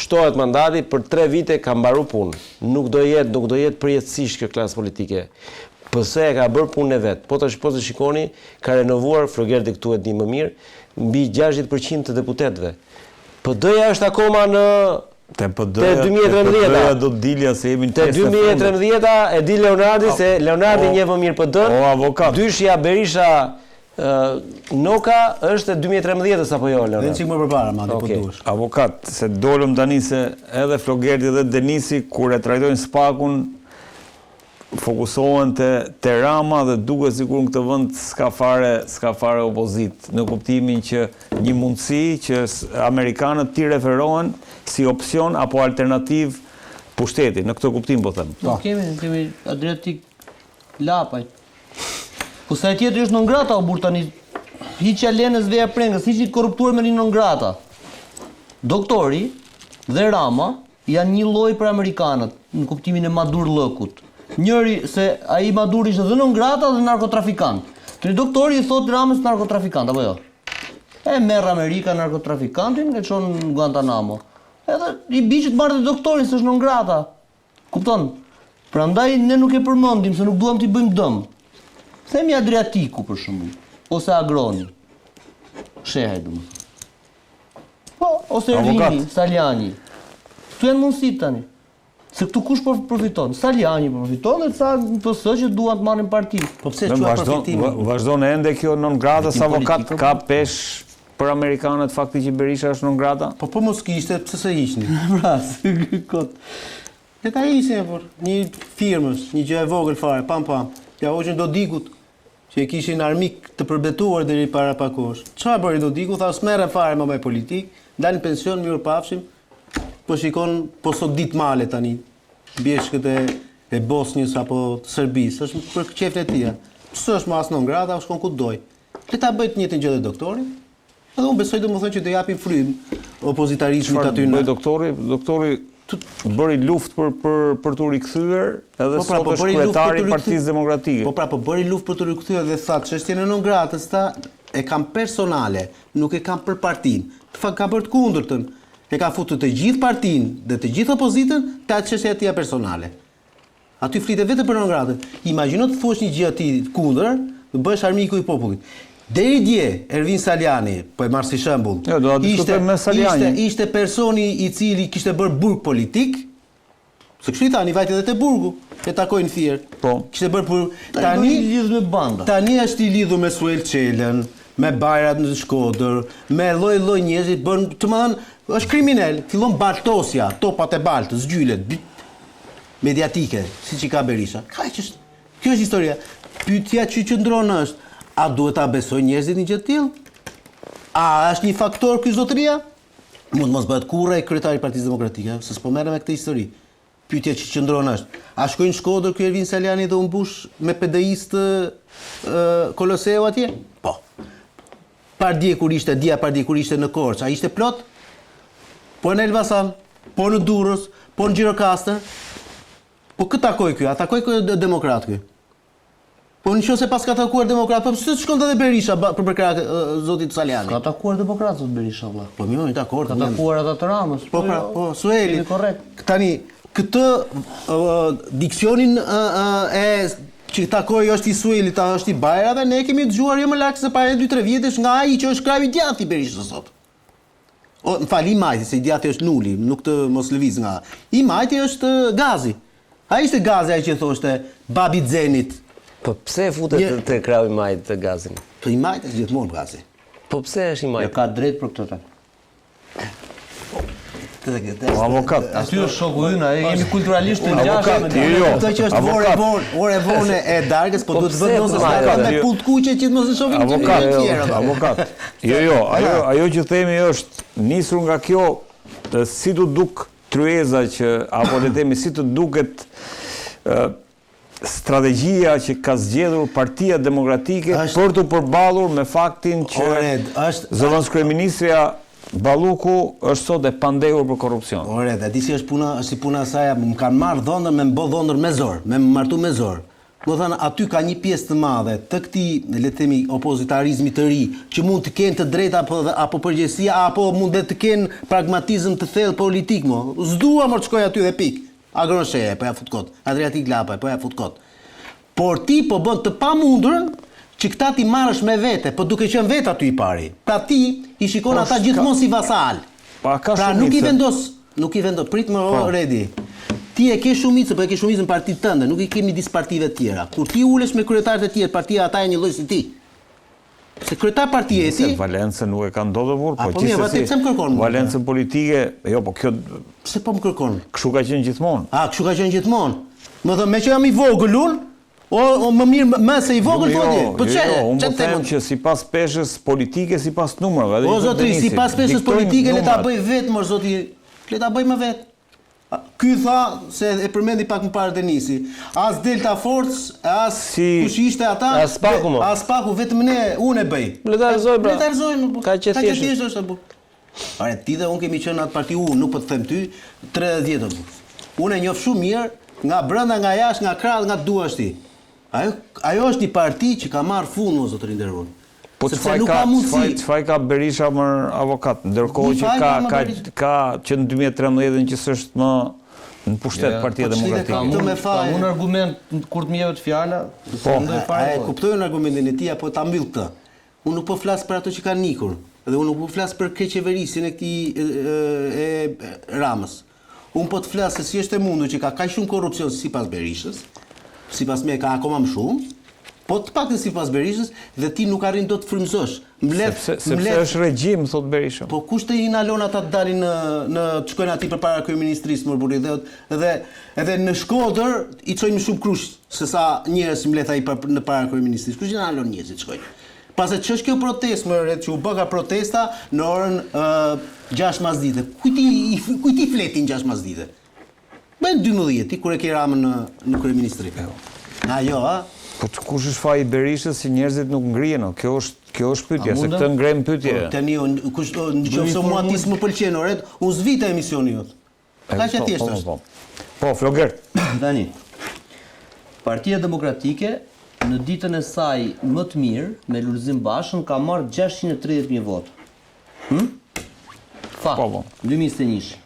shtohet mandati, për tre vite ka mbaru punë. Nuk do jetë, nuk do jetë përjetësisht kjo klasë politike. PS e ka bërë punën e vet. Po të po të shikoni, ka renovuar, Flogerti këtu e di më mirë, mbi 60% të deputetëve. PD-ja është akoma në Te PD-ja, te PD-ja do të dilja se jemi në Te 2013-a e di Leonardi se Leonardi njeh më mirë PD-n. O avokat. Dyshja Berisha Noka është e 2013-ës apo jo, Leonard? Dhe një çikë më përpara, madje po duash. Avokat, se dolëm tani se edhe Flogerti dhe Denisi kur e trajtojnë SPAK-un fokusohen te te Rama dhe duket sikur në këtë vend s'ka fare s'ka fare opozitë, në kuptimin që një mundësi që amerikanët t'i referohen si opsion apo alternativë pushteti, në këtë kuptim po them. Po kemi, kemi Adriatik Lapaj. Po sa e tjetri është non grata o burrë tani. Hiqja Lenës veja Prengës, hiqni të korruptuar me një non grata. Doktori dhe Rama janë një lloj për amerikanët në kuptimin e madurllëkut. Njëri se ai Maduri ishte dhe non grata dhe narkotrafikant. Tani doktori i thotë Ramës narkotrafikant apo jo? E merr Amerika narkotrafikantin e çon në Guantanamo. Edhe i bi që të marrë dhe doktorin se është non grata. Kupton? Prandaj ne nuk e përmendim se nuk duam t'i bëjmë dëm. Themi Adriatiku për shembull, ose Agroni. Shehaj domethënë. Po, ose Ervini, Salianji. Këtu janë mundësitë tani. Se këtu kush po përfiton? Salianji po përfiton dhe ca PS që duan të marrin partinë. Po pse quhet përfitim? Vazhdon ende kjo non grata sa avokat ka peshë Për amerikanët fakti që Berisha është non grata? Po po mos kishte, pse s'e hiqni? Pra, kot. Le ta hiqni por një firmë, një gjë e vogël fare, pam pam. Ia hoqën Dodikut, që e kishin armik të përbetuar deri para pak kohësh. Çfarë bëri Dodiku? Tha s'merrem fare më me politikë, dal në pension, mirupafshim. Po shikon, po sodit male tani. Bjeshkët e e Bosnjës apo të Serbisë, është për qejfin e tij. S'është më as non grata, shkon ku doj. Le ta bëjë të njëjtën gjë dhe doktori. Edhe unë besoj domethënë që do japin frymë opozitarizmit aty në. Çfarë bëri doktori? Doktori bëri luftë për për për t'u rikthyer, edhe po pra, sot po është kryetari i Partisë Demokratike. Po pra, po bëri luftë për t'u rikthyer dhe tha çështjen e non gratës tha e kam personale, nuk e kam për partinë. Në fakt ka bërë të kundërtën. E ka futur të gjithë partinë dhe të gjithë opozitën te çështja e tij personale. Aty flitet vetëm për non gratën. Imagjino të thuash një gjë ti kundër, të bëhesh armiku i popullit. Deri dje Ervin Salianji, po e marr si shembull, Jo, do ta diskutojmë me Salianjin. Ishte ishte personi i cili kishte bërë burg politik, se kështu i thanë, i vajti edhe te burgu, e takoi në Fier. Po. Kishte bërë burg. Tani i lidhur me banda. Tani është i lidhur me Suel Çelën, me Bajrat në Shkodër, me lloj-lloj njerëzit, bën, domethënë, është kriminel, fillon baltosja, topat e baltës, gjylet, mediatike, siç i ka Berisha. Kaq është. Kjo është historia. Pyetja që qëndron është, a duhet ta besojnë njerëzit një gjë të tillë? A është një faktor ky zotëria? Mund të mos bëhet kurrë ai kryetari i Partisë Demokratike, se s'po merrem me këtë histori. Pyetja që qëndron është, a shkoi në Shkodër ky Ervin Salianji dhe u mbush me PD-istë Koloseu atje? Po. Pardje kur ishte, dje pardje kur ishte në Korçë, a ishte plot? Po në Elbasan, po në Durrës, po në Gjirokastër. Po kë takoi ky? A takoi kë demokrat ky? Po në qoftë se paska takuar demokrat, po pse të shkonte edhe Berisha për përkrah zotit Salianji? Ka takuar demokrat zot Berisha vëlla. Po mirë, jemi dakord. Ka takuar ata të Ramës. Po, po pra, po, Sueli. Jemi korrekt. Tani këtë diksionin e që takoi është i Suelit, a është i Bajrave, ne e kemi dëgjuar jo më larg se para 2-3 vjetësh nga ai që është krahu i djathtë i Berishës sot. O, më fal, i majti, se i djathti është Nuli, nuk të mos lëviz nga. I majti është Gazi. A ishte Gazi ai që thoshte babi Xenit? Po pse e futet një... te krahu i majtë të Gazin? Po i majtë është gjithmonë Gazi. Po pse është i majtë? Jo ka drejt për këtë tani. Po avokat. Aty është shoku ynë, ai jemi kulturalisht të ngjashëm. Avokat, jo, jo. Këtë që është orë vonë, orë vonë e darkës, po, po duhet të vendosësh nga me pullë të kuqe që të mos e shohin të tjerë. Avokat. Jo, jo, ajo ajo që themi është nisur nga kjo si t'u duk tryeza që apo le të themi si të duket strategjia që ka zgjedhur Partia Demokratike është, për t'u përballur me faktin që Ored, është zëvendëskryeministrja Balluku është sot e pandehur për korrupsion. Ored, e di si është puna, është si puna e saj, më kanë marrë dhëndër me më bë dhëndër me zor, me më martu me zor. Do thënë, aty ka një pjesë të madhe të këtij, le të themi, opozitarizmi të ri, që mund të kenë të drejta apo apo përgjegjësi, apo mund dhe të kenë pragmatizëm të thellë politik, mo. S'dua mor të shkoj aty dhe pikë. Agron Shehaj, po ja fut kot. Adriatik Lapaj, po ja fut kot. Por ti po bën të pamundurën që këta t'i marrësh me vete, po duke qenë vetë aty i pari. Pra ti i shikon po, ata gjithmonë si vasalë. Po a ka pra nuk i vendos, nuk i vendos, prit më po. Redi. Ti e ke shumicën, po e ke shumicën në partinë tënde, nuk i ke midis partive të tjera. Kur ti ulesh me kryetarët e tjerë, partia ata janë një lloj si ti. Se kryetar partie ti. Se valencën nuk e kanë dot burrë, po, po gjithsesi. Po pse më kërkon? Valencën politike, jo, po kjo Pse po më kërkon? Kështu ka qenë gjithmonë. A, kështu ka qenë gjithmonë. Më thë, meqë jam i vogël unë, O, o më mirë më se i vogël jo, jo, po çe? Jo, jo, unë po them që sipas peshës politike, sipas numrave, edhe O zotri, sipas peshës politike le ta bëj vetë, mor zoti, le ta bëj më vetë. Ky tha se e përmendi pak më parë Denisi. As Delta Force, as si, kush ishte ata? As Paku më. As Paku vetëm ne, unë e bëj. Le ta rrëzoj pra. Le ta rrëzojmë. Po. Kaq e thjeshtë është apo. Ore ti dhe unë kemi qenë në atë parti unë, nuk po të them ty, 30 vjet apo. Unë e njoh shumë mirë, nga brenda, nga jashtë, nga krahët, nga të duash ti. Ajo ajo është një parti që ka marrë fund o zotëri i nderuar. Po Sepse nuk ka mundësi. Ç'faj ka Berisha mor avokat, ndërkohë që ka ka ka që në 2013-ën që s'është më në pushtet Partia po Demokratike. Kam unë kam unë argument kur të më jepet fjala, po a e kuptoj unë argumentin e tij apo ta mbyll këtë. Unë nuk po flas për ato që kanë ikur dhe unë nuk po flas për keqqeverisjen e këtij e, e Ramës. Unë po të flas se si është e mundur që ka kaq shumë korrupsion sipas Berishës, sipas meje ka akoma më shumë, po të paktën sipas Berishës dhe ti nuk arrin dot të frymëzosh. Mbledh, sepse, sepse mbledh, është regjim, thotë Berisha. Po kush të i ndalon ata të dalin në në të shkojnë aty përpara kryeministrisë mor burri dhe edhe edhe në Shkodër i çojnë më shumë krush se sa njerëz që mbledh ai në para kryeministrisë. Kush i ndalon njerëzit të shkojnë? Pastaj ç'është kjo protestë more që u bëka protesta në orën uh, 6 masdite. Kujt i kujt i flet ti në 6 masdite? Bëhen 12 ti kur e ke Ramën në në kryeministri. Jo. A jo, a? Po të kush është faji i Berishës që njerëzit nuk ngrihen, o? Kjo është kjo është pyetja, se këtë ngremë pyetje. Po, tani unë kush në qoftë se mua ti s'më pëlqen ore, unë s'vij te emisioni jot. Kaq e thjeshtë po, është. Po, po. po Flogert. Tani. Partia Demokratike në ditën e saj më të mirë me Lulzim Bashën ka marrë 630.000 vota. Hm? Fakt. Po, po. 2021.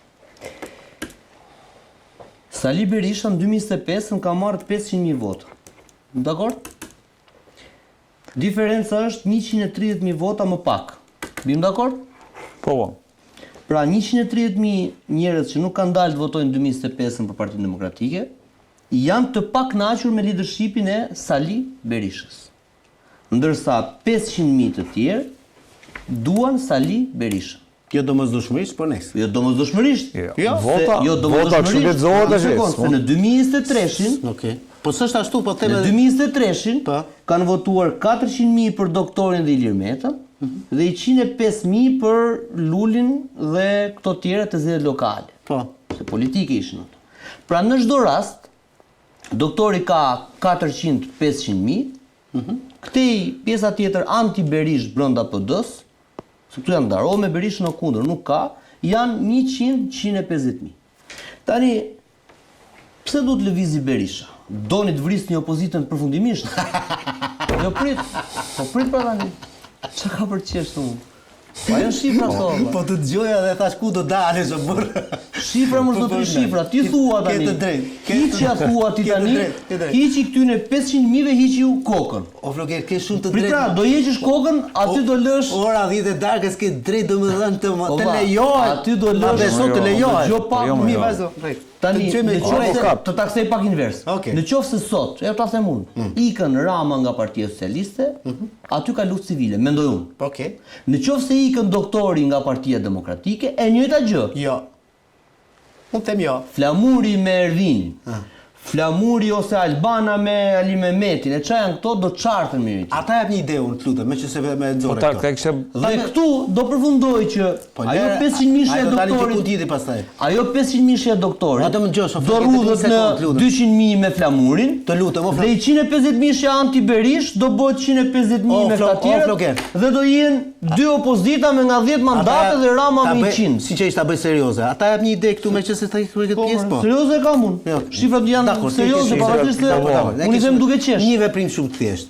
Sali Berisha në 2025 ka marrë 500.000 vota. Dakord? Diferenca është 130.000 vota më pak. Bim dakord? Po, po. Pra 130.000 njerëz që nuk kanë dalë të votojnë në 2025-ën për Partinë Demokratike, janë të pakënaqur me leadershipin e Sali Berishës. Ndërsa 500.000 të tjerë duan Sali Berishën. Jo domosdoshmërisht, po nejse. Jo domosdoshmërisht. Jo, jo vota, jo domosdoshmërisht. Vota kështu lexohet tash. Se në 2023-shin, Okej. Po s'është ashtu, po them Në edhe 2023-shin Po. kanë votuar 400.000 për doktorin dhe Ilir Metën Mhm. dhe 105.000 për Lulin dhe këto tjera të zgjedhjet lokale. Po. Se politike ishin ato. Pra në çdo rast, doktori ka 400-500.000, Mhm. këtej pjesa tjetër anti-Berish brenda PD-s, se këtu janë ndarë, o me Berishën o kundër, nuk ka, janë 100-150.000. Tani, pse duhet lëvizi Berisha? Doni të vrisni opozitën përfundimisht? Jo prit, po prit pra tani. Çka ka për të qeshur unë? Po ajo shifra këto. valla. Po të dëgjoja dhe thash ku do dalësh o burr. Shifra mos do të Po, shifra, ti thua Ke tani. të drejtë. ke të- Hiqja thua ti ke të tani. drejtë, ke të drejtë. Hiqi këtyne 500 mijëve hiqi u kokën. O Floker, ke shumë të Prit drejtë. pra, do heqësh kokën, aty do lësh Ora 10 e darkës ke drejtë domethënë të Po të va, lejohet. aty do Ma lësh- beso të Jo, lejohet. dëgjo pak, Jo, Mi jo. vazhdo, drejt. Tani, Të dëgjoj me në qoftë se Avokat. të ta kthej pak invers. Okej. Në qoftë se sot, e ta them unë, ikën Rama nga Partia Socialiste, aty ka luftë civile, mendoj unë. Okej. Në qoftë se ikën doktori nga Partia Demokratike, e njëjta gjë. Jo. Unë them jo. Flamuri me Ervinin, Flamuri ose Albana me Ali Mehmetin, e ça janë këto do çartën me njëri tjetrin. Ata jap një ide unë, të lutem, meqenëse me Po nxorre ta këto. ta kishte Dhe këtu do përfundoj që Po ajo lere, 500 mijëshe e ajo do dalin doktorit diku tjetër pastaj. Ajo 500 mijëshe e doktorit. Ato më dëgjosh, o do Flori, vetëm një rrudhet në sekondë, lutem. 200 mijë me flamurin. Të lutem, o Dhe Flori. 150 mijëshe anti Berish do bëhet 150 mijë O, me Flo- këta o, tjerët Floker. dhe do jenë dy opozita me nga 10 mandate dhe Rama ta me bëj- 100. Sinqerisht ta bëj serioze. Ata jap një ide këtu meqenëse ta për këtë pjesë po. Serioze e kam unë. Jo. Shifrat janë Dakor, ti serioze, ke pavarësisht se Dakor, dakor. Ne unë i kishim them duke qesh. Një veprim shumë të thjeshtë.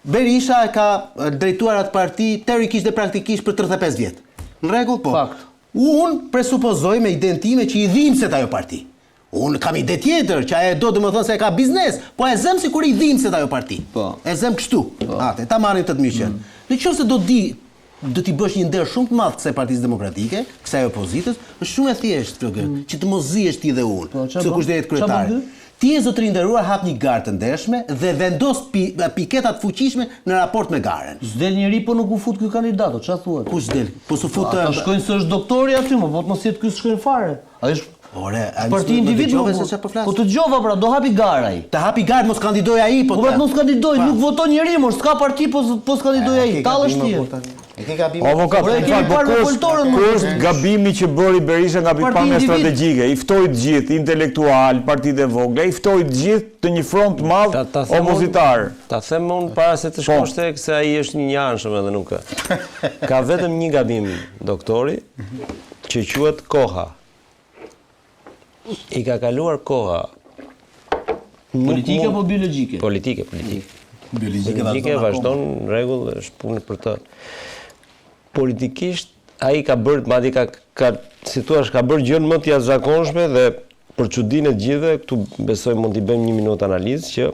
Berisha e ka e, drejtuar atë parti teorikisht dhe praktikisht për 35 vjet. Në rregull po. Fakt. Unë presupozoj me idenë time që i dhimbset ajo parti. Unë kam ide tjetër që ajo e do domethënë se e ka biznes, po e zëm sikur i dhimbset ajo parti. Po. E zëm kështu. Atë, ta marrim të të mirëqen. Në qoftë se do di do t'i bësh një nder shumë të madh kësaj Partisë Demokratike, kësaj opozitës, është shumë e thjeshtë Floger, që të mos zihesh ti dhe unë. Po, qa se bën? kush do jetë Qa bën kryetari. ky? Ti e zotëri nderuar hap një garë të ndershme dhe vendos pi, piketa të fuqishme në raport me garën. S'del njeri po nuk u fut ky kandidat, o ç'a thua? Kush del? Po su fut Ata shkojnë se është doktori aty, mo, po të mos jetë ky s'shkojnë fare. Ai është Ore, a parti më individ. dëgjove mo, se çfarë po flas? Po të dëgjova pra, do hapi gara ai. Të hapi garë mos kandidoj ai, po. Po të- pra mos kandidoj, Pa. nuk voton njeri, mor, s'ka parti po po s'kandidoj E, ai. ke Tallësh gabim, ti. o, po, tani. E ke gabim. Avokat, Ore, më kemi fal, po parë me ku është foltoren, ku mo. është gabimi që bëri Berisha nga Parti pikpamja individ. strategjike? I ftoi të gjithë, intelektual, partitë e vogla, i ftoi të gjithë të një front të madh Ta- ta them unë- opozitar. Ta them unë para se të shkosh tek se ai është një njanshëm edhe nuk e. Ka vetëm një gabim doktori që quhet koha. I ka kaluar koha. Nuk Politike mund- apo biologjike? Politike, politike. Biologjike Politike vazhdon në rregull, është punë për të. Politikisht ai ka bërë, madje ka ka si thua, ka bërë gjën më të jashtëzakonshme dhe për çudinë e të gjithëve, këtu besoj mund t'i bëjmë një minutë analizë që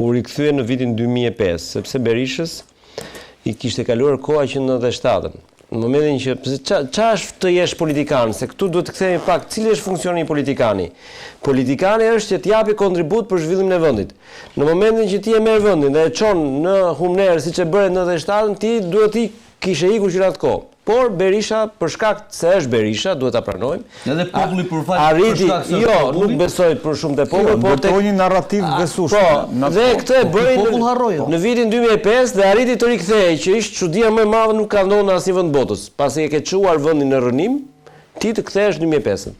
u rikthye në vitin 2005, sepse Berishës i kishte kaluar koha që në 97-ën. Në momentin që pse ça ça është të jesh politikan, se këtu duhet të kthehemi pak, cili është funksioni i politikani? Politikani është që të japi kontribut për zhvillimin e vendit. Në momentin që ti e merr vendin dhe e çon në humnerë siç e bëre në 97-ën, ti duhet ti kishe ikur që në atë kohë. Por Berisha, për shkak se është Berisha, duhet ta pranojmë. Edhe populli për fal, për arriti, shkak se është jo, populli. nuk besoj për shumë te Jo, populli, por tek ndërtoi një narrativ besueshme. Po, Në atë dhe kohë. këtë e bëri popull në, harroi, o. në vitin 2005 dhe arriti të rikthehej, që ishte çudia më e madhe nuk ka ndodhur në asnjë vend botës. Pasi e ke çuar vendin në rrënim, ti të kthehesh në 2005-ën.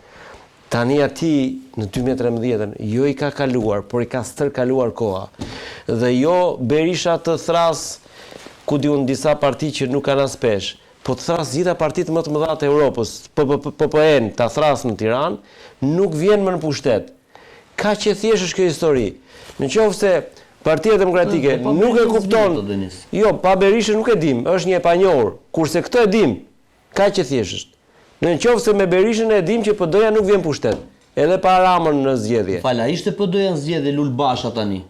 Tani ati në 2013-ën jo i ka kaluar, por i ka stërkaluar koha. Dhe jo Berisha të thras ku di unë disa parti që nuk kanë as peshë, po të thras gjitha partitë më të mëdha të Europës, PPN, ta thras në Tiranë, nuk vjen më në pushtet. Kaq e thjeshtë është kjo histori. Në qoftë se Partia Demokratike Po, pa nuk e Berishën kupton, s'vjen, o Denis. jo, pa Berishën nuk e dim, është një e panjohur, kurse këtë e dim. Kaq e thjeshtë është. Në qoftë se me Berishën e dim që PD-ja nuk vjen pushtet, edhe pa Ramën në zgjedhje. Fala, ishte PD-ja në zgjedhje Lul Basha tani.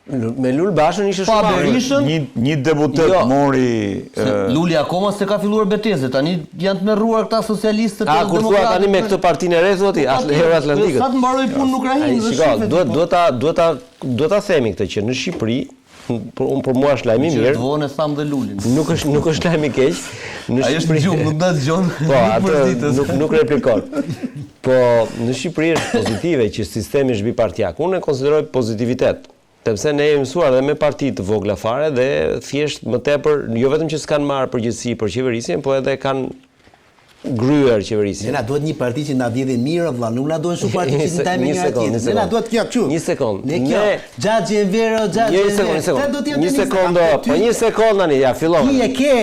Lu- Me Lul Bashën ishte Pa shumë afër. Berishën, Një një deputet Jo. mori se Luli akoma se ka filluar betejën, tani janë të merruar këta socialistët A e kur thua tani me këtë partinë e re thua ti, Po, Atl Euroatlantikët. Sa të mbaroj punë në Ukrainë Ai, dhe shiko, shifet, duhet po. duhet ta duhet ta duhet ta themi këtë që në Shqipëri, për unë për mua është lajm i Që mirë, të vonë e tham dhe Lulin. nuk është nuk është lajm i keq. Në Ai është Shqipëri gjumë, nuk na dëgjon. Po, nuk atë mërzitet. nuk nuk replikon. Po në Shqipëri është pozitive që sistemi është bipartiak. Unë e konsideroj pozitivitet. Sepse ne jemi mësuar dhe me parti të vogla fare dhe thjesht më tepër, jo vetëm që s'kanë marrë përgjegjësi për qeverisjen, po edhe kanë gryer qeverisjen. Ne na duhet një parti që na vjedhin mirë o vlla, nuk na duhen shumë parti që ndajnë me njëra tjetrën. Ne na duhet kjo kështu. Një sekond. Ne kjo. Xhaxhi Enver o xhaxhi. Një sekond, një sekond. Një sekond, po një sekond tani, ja fillova. Ti e ke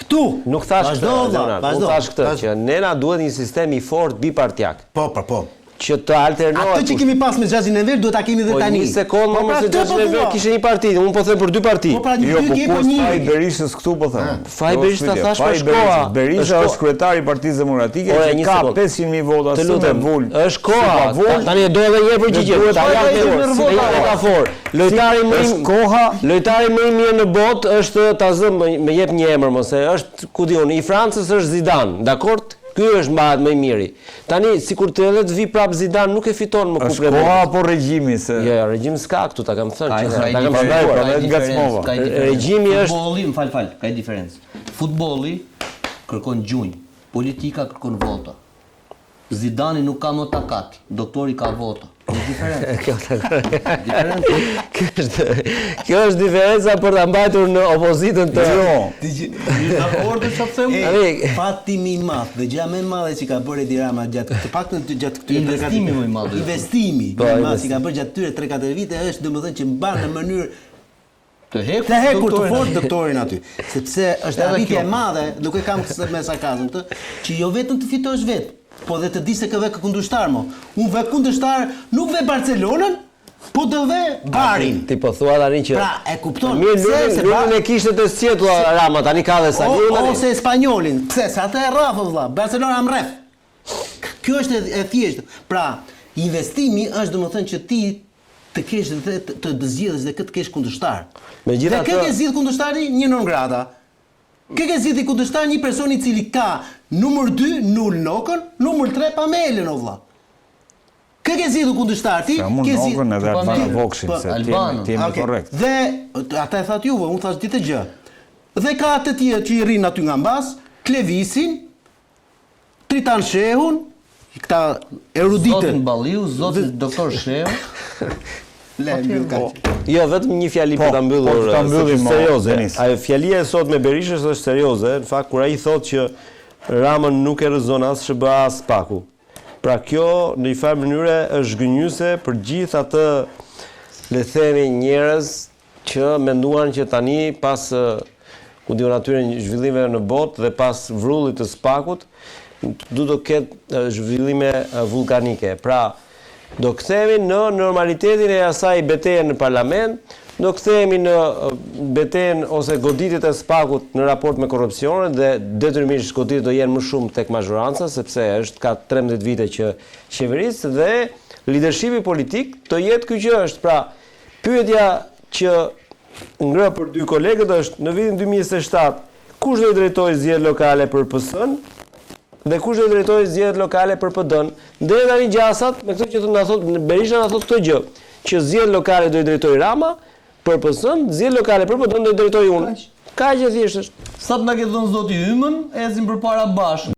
këtu. Nuk thashë këtë, Leonard, nuk thashë këtë që ne na duhet një sistem i fortë bipartiak. Po, po, po. Që të alternohet. Atë që kemi pas me xhaxhin Enver duhet ta kemi dhe po, tani. Po një sekondë, po, pra, se xhaxhin Enver po kishte një parti, unë po them për dy parti. Po pra një jo, dy po ke po një. Faji Berishës këtu po them. Faji Berishës ta thash po është koha. Berisha është kryetari i Partisë Demokratike që ka 500.000 vota të lutem. Është koha. Tani e do edhe një herë përgjigje. Ta jap një metaforë. Lojtari më është koha, lojtari më i mirë në botë është ta zëm më jep një emër mos e është ku di unë, i Francës është Zidane, dakord? Ky është mbahet më i miri. Tani, sikur të edhe të vijë prapë Zidane, nuk e fiton më kupën e botës. Është koha apo regjimi se Jo, jo, regjim s'ka këtu, ta kam thënë, që ta kam shpjeguar. Prandaj të ngacmova. Regjimi është Futbolli, më fal, fal, ka një diferencë. Futbolli kërkon gjunjë, politika kërkon vota. Zidani nuk ka më takat, doktori ka vota. Një diferencë. Kjo diferencë. Kjo është kjo është diferenca për ta mbajtur në opozitën të Jo. Një dakord është çfarë them? Ej, fati më i madh dhe gjëja më e madhe që ka bërë Edi Rama gjatë të paktën gjatë këtyre investimi më i madh. Investimi po, më i madh që ka bërë gjatë këtyre 3-4 vite është domethënë që mban në mënyrë Të hekur, të hekur të fortë doktorin aty, sepse është arritje e madhe, nuk e kam me sarkazëm këtë, që jo vetëm të fitosh vetë, po dhe të di se kë vë kundërshtar mo. Unë vë kundërshtar, nuk vë Barcelonën, po do vë Barin. Ti po thua tani që Pra, e kupton, mirë Lunin, se Lunin e kishte të sqetulla Rama, tani ka dhe Saliun tani. Ose Espanjolin, pse se atë e rrah vëlla, Barcelona më rreh. Kjo është e thjeshtë. Pra, investimi është domethënë që ti të kesh dhe të, të, të zgjidhësh dhe këtë të kesh kundërshtar. Megjithatë, dhe kë ke zgjidh kundërshtari një non grata. Kë ke zgjidh kundërshtar një person i cili ka numër 2 Nul Nokën, numër 3 Pamelën o vëlla. Kë ke zgjidhur kundërshtar ti? Ke zgjidhur Nokën edhe Albana Vokshin, po, se ti jemi korrekt. Dhe ata e thatë juve, unë thashë ditë gjë. Dhe ka të tjerë që i rrinë aty nga mbas, Klevisin, Tritan Shehun, këta eruditët. Zotin Balliu, zotin doktor Shehu. Le mbyll kaq. Po, jo, vetëm një fjali për ta po, mbyllur. Po, ta mbyllim serioze. Ajo fjalia e sotme e Berishës është serioze, në fakt kur ai thotë që Ramën nuk e rrëzon as SHBA as SPAK-u. Pra kjo në një farë mënyre është zhgënjyese për gjithë atë le të themi njerëz që menduan që tani pas ku di unë atyre zhvillimeve në botë dhe pas vrullit të SPAK-ut, du do ketë zhvillime vullkanike. Pra, do kthehemi në normalitetin e asaj beteje në parlament, do kthehemi në betejën ose goditjet e SPAK-ut në raport me korrupsionin dhe detyrimisht goditjet do jenë më shumë tek mazhoranca sepse është ka 13 vite që qeveris dhe leadershipi politik do jetë ky që është. Pra, Pyetja që ngre për dy kolegët është, në vitin 2027, kush do i drejtojë zgjedhjet lokale për PS-n dhe kush do i drejtojë zgjedhjet lokale për PD-n? Deri tani gjasat, me këtë që na thotë Berisha na thotë këtë gjë, që zgjedhjet lokale do i drejtojë Rama për PS-n, zgjedhjet lokale për PD-n do i drejtoj unë. Kaq e thjeshtë është. Sa të na ketë dhënë Zoti hymën, ecim përpara bashkë.